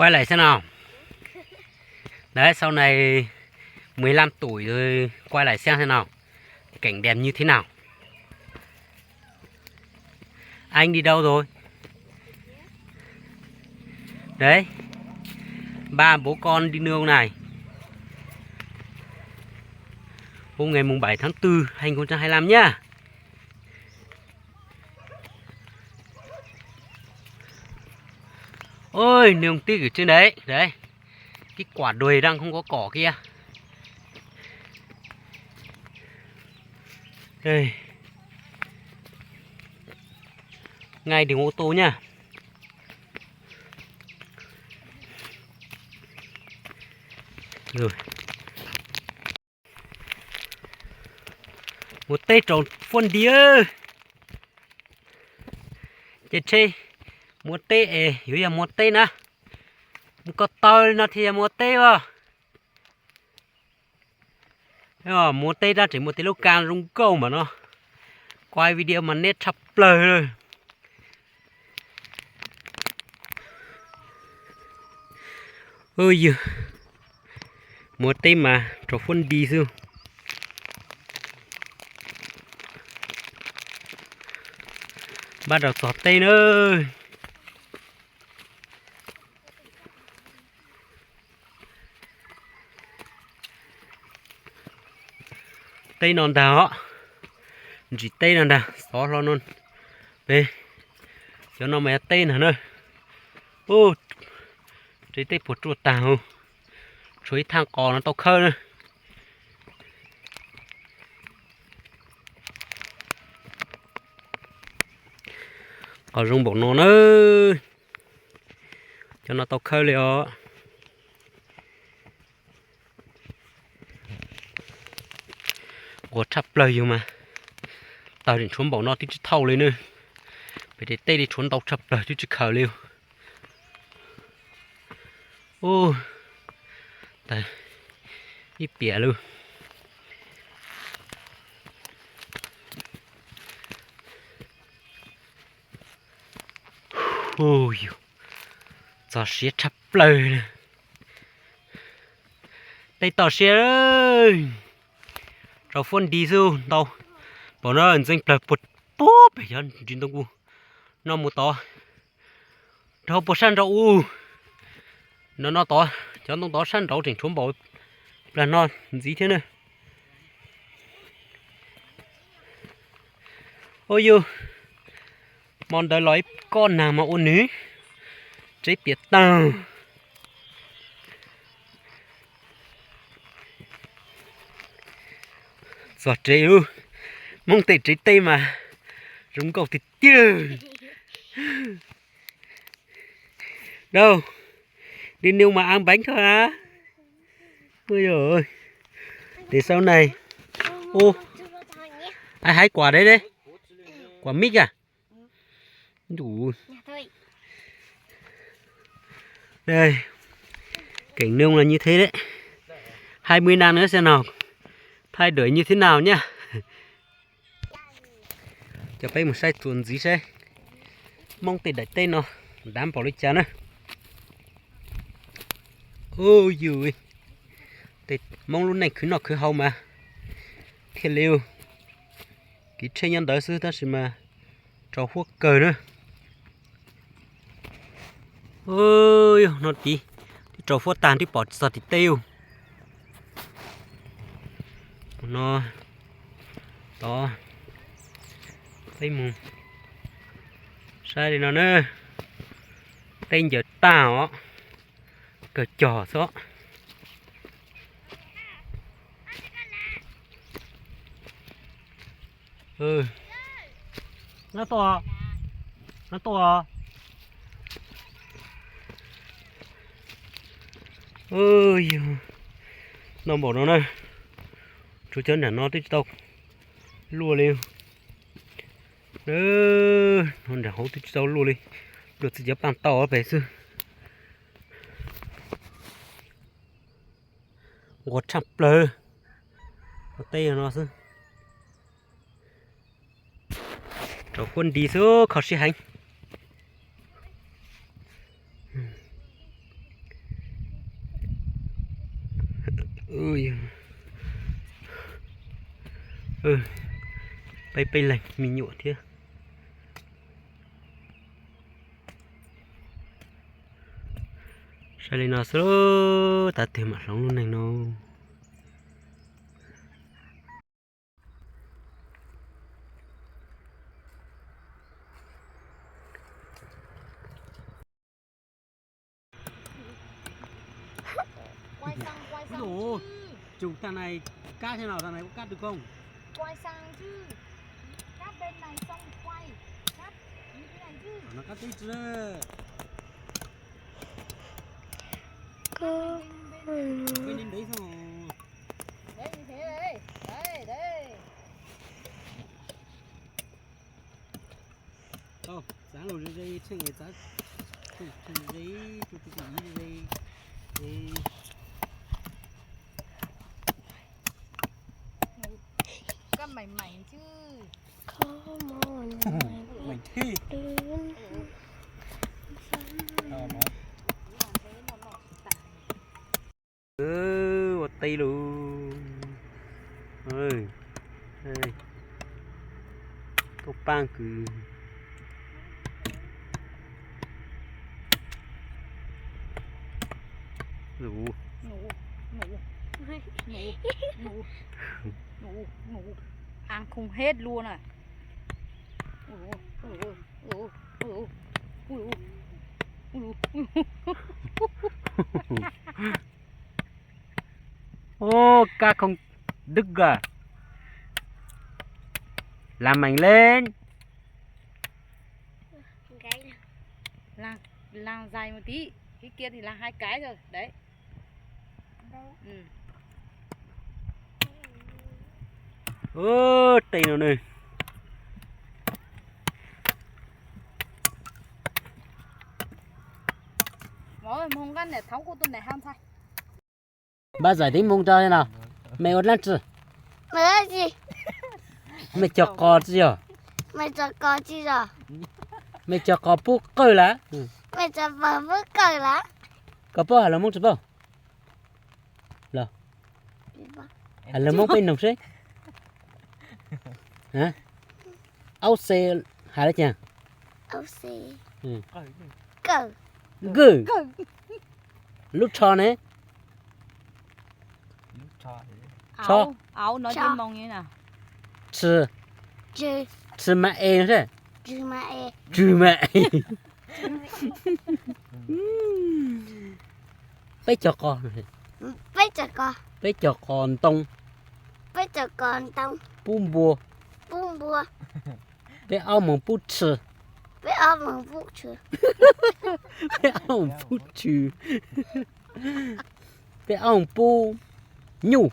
Quay lại xem nào. Đấy, sau này mười lăm tuổi rồi quay lại xem xem nào. Cảnh đẹp như thế nào. Anh đi đâu rồi? Đấy. Ba bố con đi nương này. Hôm ngày mùng bảy tháng tư hai nghìn không trăm hai mươi lăm nhá. Ôi, nương tít ở trên đấy. Đấy. Cái quả đồi đang không có cỏ kia. Đây. Ngay đường ô tô nha. Rồi. Muaj teb rau fuab nti. Ces tsheb muaj teb es yuav yog muaj teb na. Mus ko taw li no thiaj yog muaj teb as. Muaj teb dab tseem muaj tej lub kab zoo nkauj mas no. Quay video mas neb tshaj plaws li. Ywg, muaj teb mas rau fuab nti xwb. Npaj rau txog teb na. Teb no ntag os. Ntsis teb no ntag, xov hlo no. Pem cov no mas yog teb ntag na. Ub, tsev teb puas ruaj tag, tshuav ib thaj qos no tau khawb na. Qos zoo npaum no na. Cov no tau khawb li os. Nquag tshaj plaws yus mas, tawg tseem tshuav npaum no twb tsis thauj li na. Pem tej teb li tshuav ntau tshaj plaws twb tsis khaws li. Ub, tawg ib piam lawm. Ub, yus txog siav tshaj plaws li. Tej toj siab rau fuab nti xwb ntau. Npaum no ntxeev plawg puag pem cov ntsis ntoo kuv no mus tod, rau puag sab nraud u. No no tod cov ntoo tod sab nraud tseem tshuav npaum plag no ntxiv thiab na. Ua yus, hmo ntawd los ib kob nag mas ua nws tsev piam tag. Txog tsev lub, Hmoob tej tsev teb mas zoo nkauj tiag tiag. Đâu, đi nương mà ăn bánh thôi hả? Ôi dồi ôi. Để sau này. Ô, ai hái quả đấy đấy. Quả mít à? Đủ. Đây. Cảnh nông là như thế đấy. Hai mươi năm nữa xem nào thay đổi như thế nào nhá. Cho peb mus saib txuas ntxiv saib Hmoob tej daim teb no dav npaum li cas na. Ub yus, tej Hmoob lub neej khwv noj khwv haus mas thiaj li, kev tsheb nyob ntawd xwb tab sis mas rau huab kawg na. Yog no tid twb rau huab tag twb pom tsis txog tim teb ub. No tod, peb mus saib li no na, teb ncaws tag os, kawg cog xwb. Yog no npaum no na, tsuas cov nram no twb tsis tau luaj li. No nram hauv twb tsis tau luaj li, luaj txij cov paj tauj pem xwb. Nquag tshaj plaws, ua teb no xwb. Rau huab nti xwb kho siab heev. Peb peb leeg me nyuam thiab. Saib li no xwb, tav twg mam hloov lub neej no. Tus tag nais kab thiab no, tag nais kab twg koob. Kab teb tsi. Tau, txav los ze ze, tsheej txav, tsheej ze, tsheej ze, kab meem meem xwb. Meem thij. Ua teb lug. Tuaj paab kws. Ăn không hết luôn à. Ô, cá không đứt à. Làm mạnh lên. Làm, làm dày một tí. Cái kia thì là hai cái rồi. Đấy. Ơ, tij no nws. Npaj zais tib moo rau no. Mej ua dlaab tsi? Mej cog qos tsi yog? Mej cog qos pub qawj lawm? Koj paub has lus Moob tsi paub? Has lus Moob peb noog seb. Aub xe has le caag? Nkawj. Lub tsho ne? Tsho. Tsi, tsi mas e no seb. Tsi mas e. Peb cog qos. Peb cog qos ntoo. Pub npua. Peb aub moog pub tshw. Peb aub moog pub tshw. Peb aub moog pub nyuj.